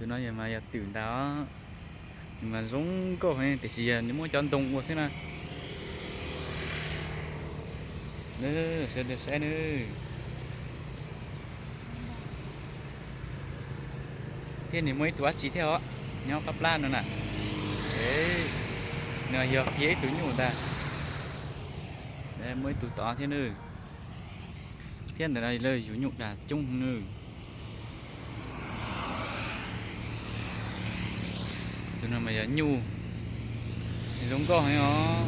No yog mas yog twm ntag os. Nws mas zoo nkauj heev tiam sis yog nws muab cov ntoo ua xwb na. Sawv daws saib nawb. Thiab nws muaj ib tug dab tsi thiab os, nyob qab plab no na. Nws yog qhia ib tug nyuj ntag. Muaj ib tug tod thiab nawb. Thiab ntawm no lawv yug nyuj dag coob nawb. Tus no mas yog nyuj, zoo nkauj heev os.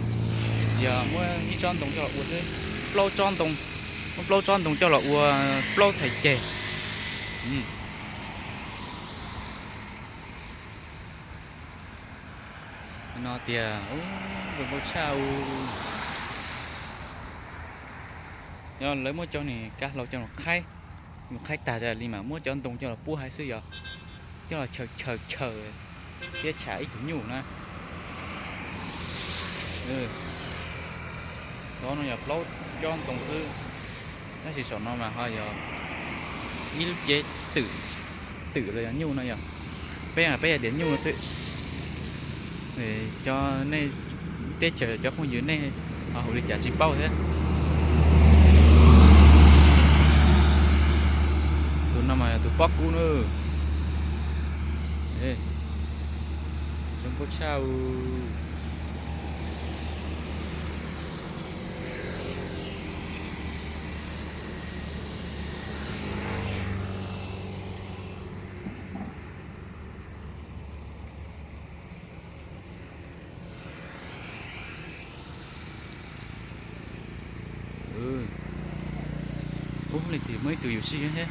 Yog muab ib tsob ntoo coj los ua xwb, plaub tsob ntoo, muab plaub tsob ntoo coj los ua plaub txhais ceg. No tias, zoo nkauj tshaj u. Yog lawv muab cov niag kab hlau coj los qhaib, qhaib tag li mas muab cov ntoo coj los puab haiv xwb yog, coj los chaws chaws chaws thiab tsham ib tug nyuj na. Cov no yog plaub tsob ntoo xwb, tab sis saum no mas ho yog ib lub cev twm, twm los yog nyuj no yog, peb peb yog tias nyuj no xwb. Xyov nej teb chaws cov phooj ywg nej ho hu li cas tsis paub thiab. Tus no mas yog tus pob kub na. Zoo nkauj tshaj u. Ub, leej twg muaj ib tug yus sij thiab.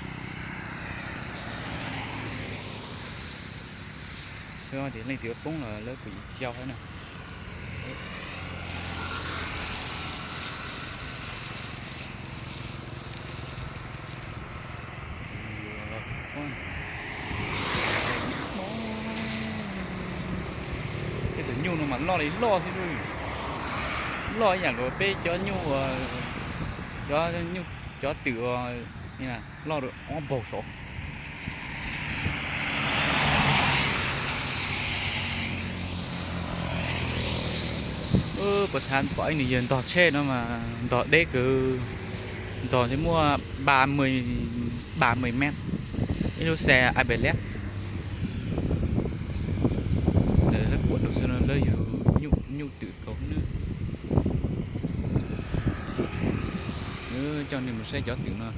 Xyov tias leej twg ua poob los lawv kuj yus cia thiab na. Tej tus nyuj no mas loj li loj thiab, loj ib yam nkaus peb cov nyuj, cov nyuj, cov twm loj rau ob npaug saud. Puas thav pom ib nus yawg ntog tsheb no mas ntog deb kawg, ntog ntshe muaj ba mươi, ba mươi mét, ib lub xe Abe liab. Lawv kuam rau xwb no lawv yug nyuj twm kaus nawb. Coj nej mus saib cov twm no.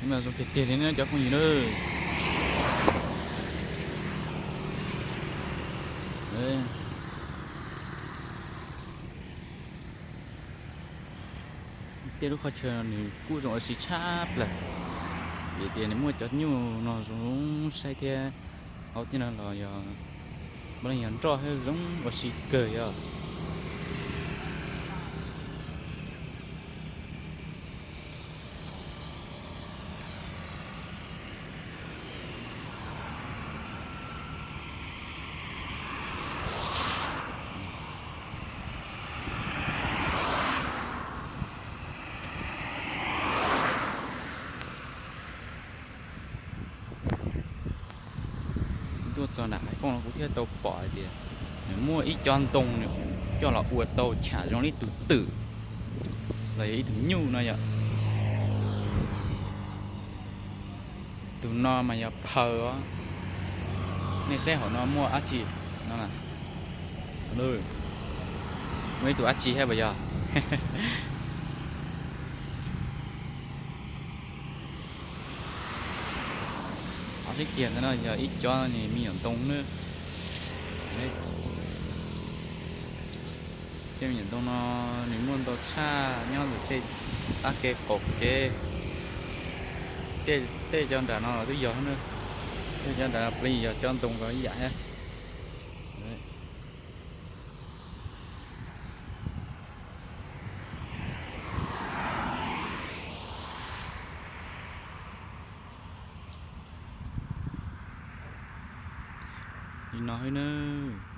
Mas zoo tiag tiag li na cov phooj ywg na. Tej lub qhov chaw no nws kuj zoo ua si tshaj plaws, vim tias nws muaj cov nyuj no zoo saib thiab. Hauv tej no los yog, puav leej yog nroj thiab zoo ua si kawg yog. Tuaj txog nram Haiv Fooj no kuv thiaj tau pom hais tias nws muaj ib co ntoo nws coj los ua tau tsham zoo li tus twm los yog ib tug nyuj no yom. Tus no mas yog phaw os. Nej saib hauv no muaj dab tsi no? Muaj ib tug dab tsi thiab puas yog? Qhov sib kiag ntawd no yog ib co me nyuam ntoo nawb. Tej me nyuam ntoo no nws muaj ntau tshaj nyob ntawm tej qab ke qaum kev. Tej cov nram no los twb yog na. Tej cov nram no plig yog cov ntoo ko ib yam thiab. Li no xwb nawb.